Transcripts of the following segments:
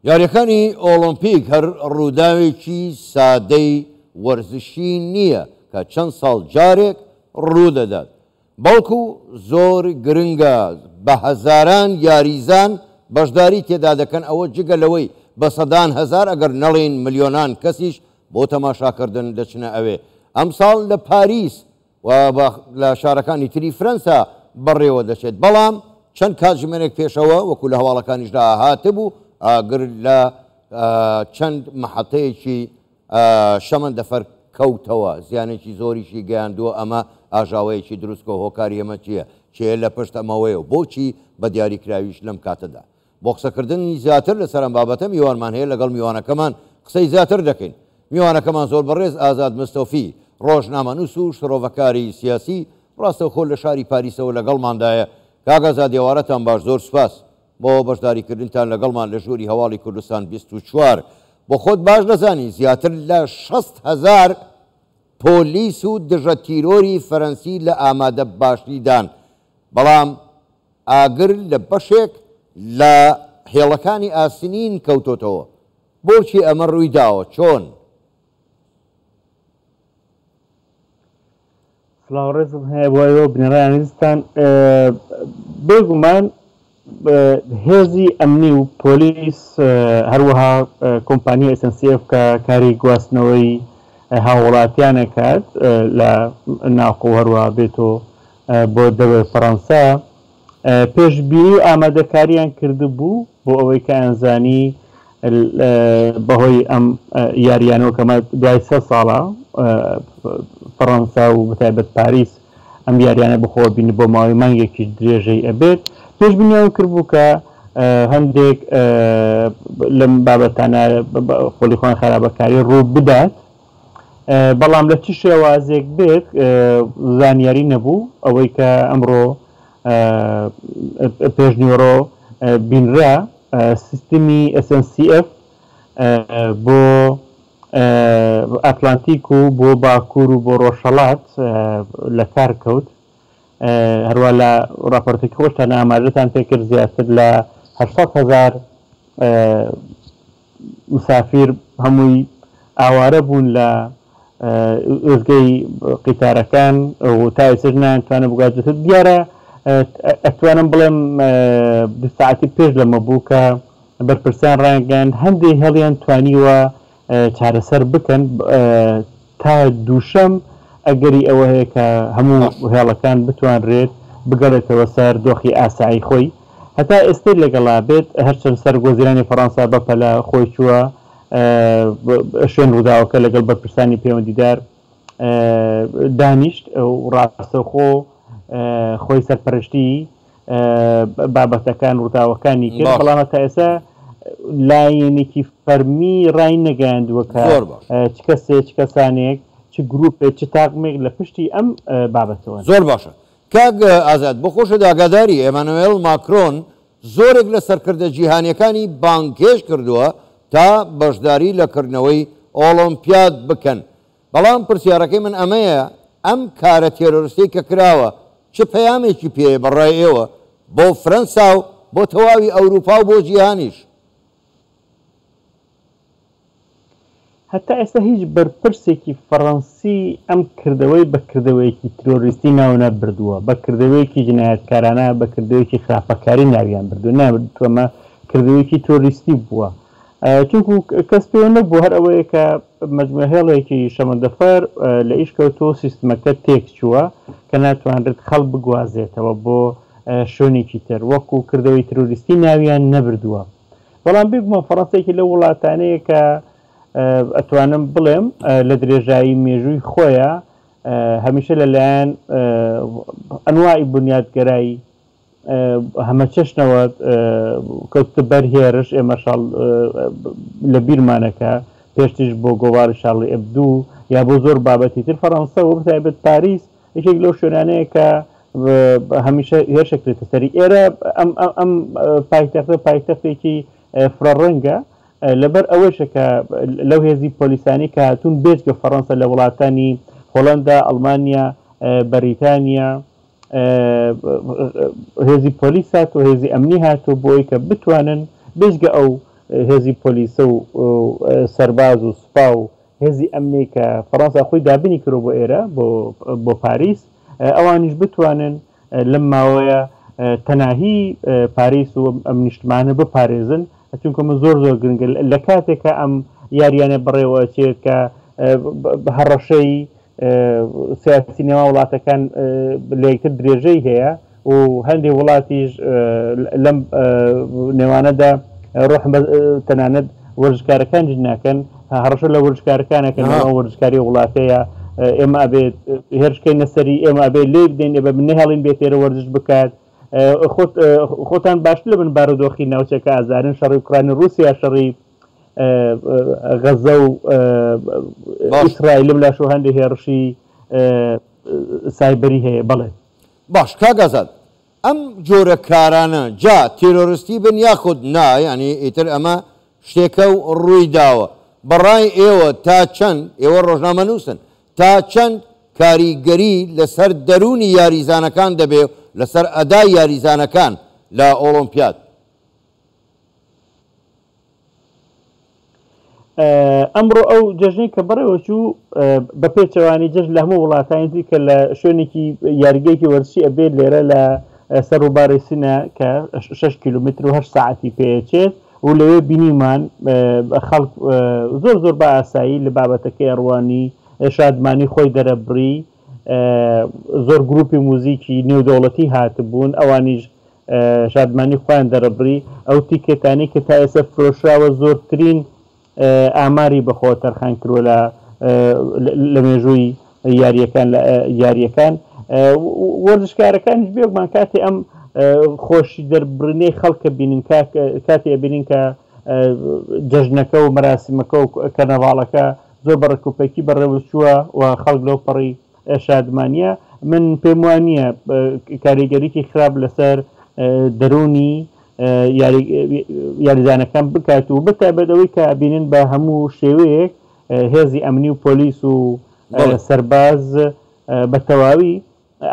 یارییەکانی ئۆڵۆمپیک هەر ڕووداوێکی سادەی وەرزشی نییە کە چەند ساڵ جارێک ڕوودەدات، بەڵکو زۆر گرنگە بە هەزاران یاریزان بەشداری تێدا دەکەن، ئەوە جگە لەوەی بە سەدان هەزار ئەگەر نەڵێین ملیۆنان کەسیش بۆ تەماشاکردن دەچنە ئەوێ. ئەمساڵ لە پاریس و لە شارەکانی تری فرەنسا بەڕێوە دەچێت، بەڵام چەند کاتژمێرێک پێشەوە وەکو لە هەواڵەکانیشدا هاتبوو ئاگر لە چەند مەحەتەیەکی شەمەندەفەر کەوتەوە، زیانێکی زۆریشی گەیاندووە، ئەمە ئاژاوەیەکی دروستکەوە، هۆکاری ئەمە چییە؟ کێ لە پشت ئەمەوەیە و بۆچی بە دیاریکراویش لەم کاتەدا؟ بۆ قسەکردنی زیاتر لەسەر ئەم بابەتە میوانمان هەیە، لەگەڵ میوانەکەمان قسەی زیاتر دەکەین. میوانەکەمان زۆر بەڕێز ئازاد مستۆفی، ڕۆژنامەنووس و شرۆڤەکاری سیاسی، ڕاستەوخۆ لە شاری پاریسەوە لەگەڵماندایە. کاک ئازاد ئێوارەتان باش، زۆر سوپاس بۆ بەشداریکردنتان لەگەڵمان لە ژووری هەواڵی کوردستان 24. بۆ خۆت باش دەزانی زیاتر لە 60,000 پۆلیس و دژە تیرۆری فەرەنسی لە ئامادە باشیدان، بەڵام ئاگر لە بەشێک لە هێڵەکانی ئاسنین کەوتۆتەوە، بۆچی ئەمە ڕوویداوە، چۆن؟ سڵاو ڕێزم هەیە بۆ ئێوە بنەڕای ئازیزتان. بێگومان هێزی ئەمنی و پۆلیس هەروەها کۆمپانیای SNCF کە کاری گواستنەوەی هاووڵاتیان ئەکات لە ناوخۆ هەروەها بێتۆ بۆ دەرەوەی فەڕەنسا پێشبینی و ئامادەکاریان کردبوو بۆ ئەوەی کە ئەیانزانی بەهۆی ئەم یاریانەوە کە دوای سە ساڵە فەڕەنسا و بەتایبەت پاریس ئەم یاریانە بەخۆوە بینی بۆ ماوەی مانگێکیش درێژەی ئەبێت پێشبینیان کردبوو کە هەندێک لەم بابەتانە خۆلی خۆیان خراپەکاری ڕوو بدات بەڵام لە چ شێوازێک بێت زانیاری نەبوو ئەوەی کە ئەمڕۆ پێشنیوەڕۆ بینرا سیستمی SNCF بۆ ئەتلانتیک و بۆ باکوور و بۆ ڕۆژهەڵات لە کار کەوت. هەروا لە ڕاپۆرتەکەی خۆشتان ئاماژەتان پێکرد زیاتر لە 800 هەزار مسافیر هەمووی ئاوارە بوون لە ئێزگەی قیتارەکان و تا ئێستاش نایانتوانن بگوازرێتەوە. دیارە ئەتوانم بڵێم دوو سەعاتی پێش لەمە بوو کە بەرپرسان ڕایانگەیاند هەندێ هێڵیان توانیوە چارەسەر بکەن تا دووشەم ئەگەری ئەوە هەیە کە هەموو هێڵەکان بتوانرێت بگەڕێتەوە سەر دۆخی ئاسایی خۆی هەتا ئێستەی لەگەڵا بێت هەرچەند سەرۆک وەزیرانی فەڕەنسا بەپەلە خۆی چووە شوێن ڕووداوەکە لەگەڵ بەرپرسانی پەیوەندیدار دانیشت و ڕاستەوخۆ خۆی سەرپەرشتی بابەتەکان ڕووداوەکانی کرد بەڵام تا ئێستا لایەنێکی فەرمی ڕای نەگەیاندووە کە چ کەسێ چ کەسانێک چ گروپێک چ تاقمێک لە پشتی ئەم بابەتەوەن. زۆر باشە کاک ئازاد بۆ خۆشت ئاگاداری ئێمانوێڵ ماکرۆن زۆرێک لە سەرکردە جیهانیەکانی بانگهێشت کردووە تا بەشداری لە کردنەوەی ئۆڵۆمپیاد بکەن بەڵام پرسیارەکەی من ئەمەیە ئەم کارە تێرۆرستەی کە کراوە چ پەیامێکی پێیە بە ڕای ئێوە بۆ فرەنسا و بۆ تەواوی ئەوروپا و بۆ جیهانیش؟ هەتا ئێستا هیچ بەرپرسێکی فەڕەنسی ئەم کردەوەی بە کردەوەیەکی ترۆریستی ناو نەبردووە، بە کردەوەیەکی جنایەتکارانە، بە کردەوەیەکی خراپەکاری ناویان بردووە، نایان ئەمە کردەوەیەکی ترۆریستی بووە. چونکو کەس پێوە نەبوو، هەر ئەوەیە کە مەجموعە هێڵێکی شەمەندەفەر لە ئیش کەوتووە و سیستمەکە تێکچووە کە ناتوانرێت خەڵک بگوازێتەوە بۆ شوێنێکی تر، وەکو کردەوەی ترۆریستی ناویان نەبردووە. بەڵام بێگومان فەڕەنسا یەکێ لەو وڵاتانەیە کە ئەتوانم بڵێم لە درێژایی مێژووی خۆیا هەمیشە لەلایەن ئەنواعی بنیاتگەرایی هەمەچەشنەوە کەوتە بەر هێرش، ئێمە شاڵ لە بیرمانە کە پێشتریش بۆ گۆڤاری شارلی ئێبدو یا بۆ زۆر بابەتی تر فەڕەنسە و بەتایبەت پاریس یەکێک لەو شوێنانەیە کە هەمیشە هێرش ئەکرێتە سەری. ئێرە ئەم ئەم پایتەختە پایتەختێکی فرەڕەنگە لەبەر ئەوەیشە کە لەو هێزی پۆلیسانەی کە هاتوون بێجگە فەڕەنسا لە وڵاتانی هۆڵەندا، ئەڵمانیا، بەریتانیا، هێزی پۆلیس هاتووە، هێزی ئەمنی هاتووە بۆ ئەوەی کە بتوانن بێجگە ئەو هێزی پۆلیسە و سەرباز و سوپا و هێزی ئەمنی کە فەڕەنسا خۆی دابینی کردوە بۆ ئێرە بۆ پاریس ئەوانیش بتوانن لەم ماوەیە تەناهی پاریس و ئەم نیشتمانە بپارێزن چونکە من زۆر زۆر گرنگە لە کاتێکا ئەم یاریانە بەڕێوە ئەچێت کە هەڕەشەی سیاسی نێوان وڵاتەکان لە یەکتر درێژەی هەیە و هەندێک وڵاتیش لەم نێوانەدا ڕۆح تەنانەت وەرزشکارەکانیش ناکەن هەڕەشە لە وەرزشکارەکانەکەن ئەو وەرزشکاری وڵاتەیە ئێمە ئەبێت هێرشکەینە سەری ئێمە ئەبێت لێی بدەین ئێمە نەهێڵین بێت ئێرە وەرزش بکات خۆتان باشتر لە من بارودۆخی ناوچەکە ئازانن شەڕی ئوکرانی رووسیا شەڕی غەزە و ئیسرائیلم لاشۆ هەندێک هێڕشی سایبەری هەیە بەڵێ. باش کاک ئازاد ئەم جۆرە کارانە جا تێرۆرستی بن یاخود نا یانی ئیتر ئەمە شتێکە و ڕووی داوە بەڕای ئێوە تا چەند ئێوە ڕۆژنامەنووسن تا چەند کاریگەری لەسەر دەروونی یاریزانەکان دەبێ و لەسەر ئەدای یاریزانەکان لە ئۆڵۆمپیاد؟ ئەمڕۆ ئەو جەژنەی کە بەڕێوەچوو بە پێچەوانی جەژن لە هەموو وڵاتانی تری کە لە شوێنێکی یاریگەیەکی وەرزشی ئەبێت لێرە لە سەر ڕووباری سنە کە 6 کیلومتر و 8 ساعەتی پێچێت و لەوێ بینیمان خەڵک زۆر زۆر بە ئاسایی لە بابەتەکەی ئەڕوانی شادمانی خۆی دەرەبڕی زۆر گروپی موزیکی نێودەوڵەتی هاتبوون ئەوانیش شادمانی خۆیان دەرەبڕی، ئەو تیکێتانەی کە تا ئێستا فرۆشراوە زۆرترین ئاماری بەخۆوە تەرخان کردووە لە لە مێژووی یارییەکان لە یارییەکان وەرزشکارەکانیش بێگومان کاتێ ئەم خۆشی دەربڕینەی خەڵکە بینن کاتێ ئەبینین کە جەژنەکە و مەراسیمەکە و کەرنەڤاڵەکە زۆر بە ڕێکوپێکی بەڕێوەچووە و خەڵک لەو پەڕی شادمانیە من پێم وا نییە کاریگەریی خراپ لەسەر دەروونی یاریزانەکان بکات و بەتایبەت ئەوەی کە ئەبینن بە هەموو شێوەیەک هێزی ئەمنی و پۆلیس و سەرباز بە تەواوی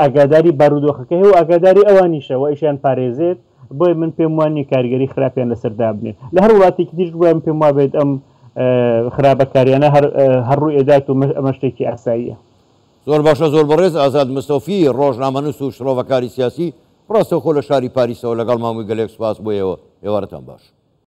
ئاگاداری بارودۆخەکە هەیە و ئاگاداری ئەوانیشە و ئیشیان پارێزێت بۆیە من پێم وان نییە کاریگەری خراپیان لەسەر دابنێت لە هەر وڵاتێکی دیش بووە من پێم وابێت ئەم خراپەکاریانە هەر ڕووی ئەدات و ئەمە شتێکی ئاساییە. زۆر باشە زۆر بەڕێز ئازاد مستەوفی ڕۆژنامەنووس و شڕۆڤەکاری سیاسی ڕاستەوخۆ لە شاری پاریسەوە لەگەڵمان بووی گەلێک سوپاس بۆ ئێوە ئێوارەتان باش.